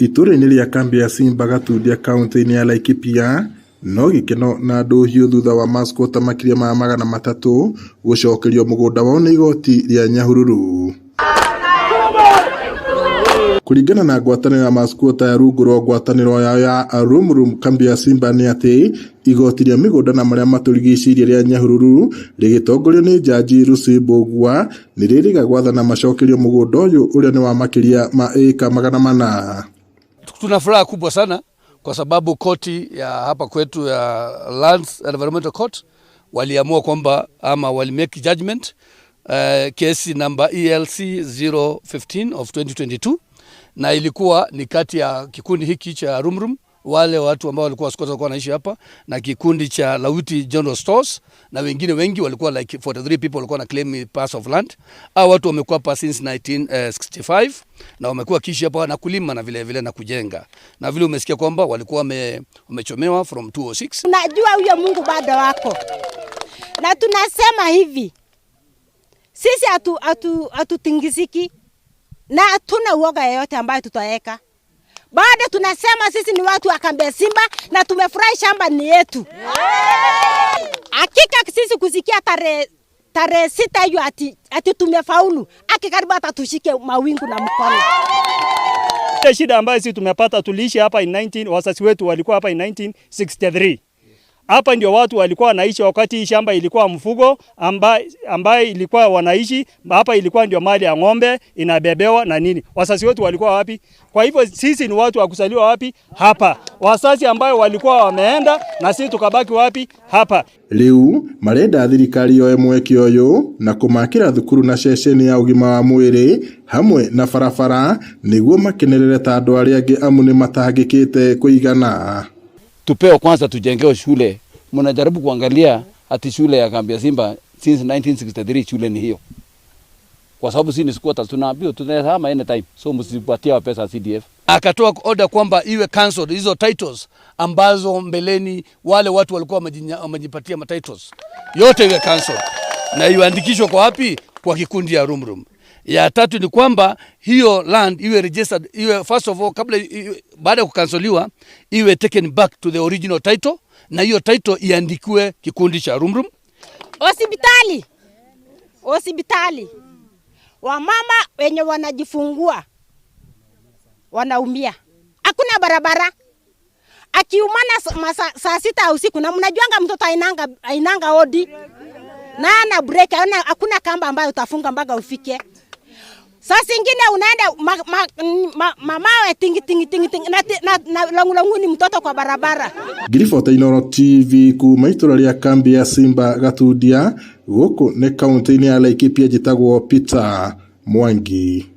Itũra-inĩ rĩa kambi ya Simba Gatundia kaunti-inĩ ya Laikipia no gĩkeno na ndũhiũ thutha wa masquota makĩria ma 300 gũcokerio mũgũnda wao nĩ igoti rĩa Nyahururu. Kũringana na ngwatanĩro ya masquota ya rungu rwa ngwatanĩro yao ya Rumrum kambi ya Simba nĩ atĩ igoti rĩa mĩgũnda na marĩa matũrigicĩirie rĩa Nyahururu rĩgĩtongorio nĩ Jaji Lucy Mbugua nĩ rĩrĩga gwathana macokerio mũgũnda ũyũ ũrĩa nĩ wa makĩria ma ĩka 400. Tuna furaha kubwa sana kwa sababu koti ya hapa kwetu ya Lands and Environmental Court waliamua kwamba ama wali make judgment kesi namba ELC 015 of 2022 na ilikuwa ni kati ya kikundi hiki cha Rumrum, wale watu ambao walikuwa squatters walikuwa wanaishi hapa, na kikundi cha Lawiti General Stores na wengine wengi walikuwa like 43 people walikuwa na claim parcel of land. Hao watu wamekuwa hapa since 1965 na wamekuwa kiishi hapa na kulima na vile vile na kujenga, na vile umesikia kwamba walikuwa wamechomewa from 206. Tunajua huyo Mungu bado wako, na tunasema hivi, sisi hatutingiziki na hatuna uoga yeyote ambayo tutaweka. Bado tunasema sisi ni watu wa kambi ya Simba na tumefurahi shamba ni yetu. Hakika sisi kusikia tarehe 6 hiyo ati tumefaulu, aki karibu hata tushike mawingu na mkono. Ile shida ambayo sisi tumepata, tuliishi hapa in 19, wazazi wetu walikuwa hapa in 1963. Hapa ndio watu walikuwa wanaishi wakati hii shamba ilikuwa mfugo ambaye ilikuwa wanaishi hapa, ilikuwa ndio mali ya ng'ombe inabebewa na nini. Wazazi wetu walikuwa wapi? Kwa hivyo sisi ni watu wa kuzaliwa wapi? Hapa. Wazazi ambayo walikuwa wameenda na sisi tukabaki wapi? Hapa. Rĩu marenda thirikari yoe mweke ũyũ na kũmakĩra thukuru na ceceni ya ũgima wa mwĩrĩ hamwe na barabara nĩguo makenerere ta andũ arĩa angĩ amu nĩ matangĩkĩte kũigana. Tupewe kwanza tujengewe shule. Mnajaribu kuangalia ati shule ya kambi ya Simba since 1963 shule ni hiyo. Kwa sababu sisi ni squatters, tunaambiwa tunahama anytime. So msipatie pesa CDF. Akatoa order kwamba iwe cancelled hizo titles ambazo mbeleni wale watu walikuwa wamejipatia ma titles. Yote iwe cancelled. Na iandikishwe kwa wapi? Kwa kikundi ya Rumrum. Ya tatu ni kwamba hiyo land iwe registered, iwe first of all kabla iwe, baada ya kukansoliwa iwe taken back to the original title, na hiyo title iandikiwe kikundi cha Rumrum. Hospitali. Hospitali. Wamama wenye wanajifungua wanaumia. Hakuna barabara. Akiumana saa 6 usiku, na mnajuanga mtoto ainanga odi. Na ana break, hakuna kamba ambayo utafunga mpaka ufike. Saa zingine unaenda mamawe tingi tingi tingi tingi na langu langu ni mtoto kwa barabara. Ngiribota Inooro TV kuma itũra rĩa kambi ya Simba Gatundia gũkũ nĩ kaunti-inĩ ya Laikipia, njĩtagwo Peter Mwangi.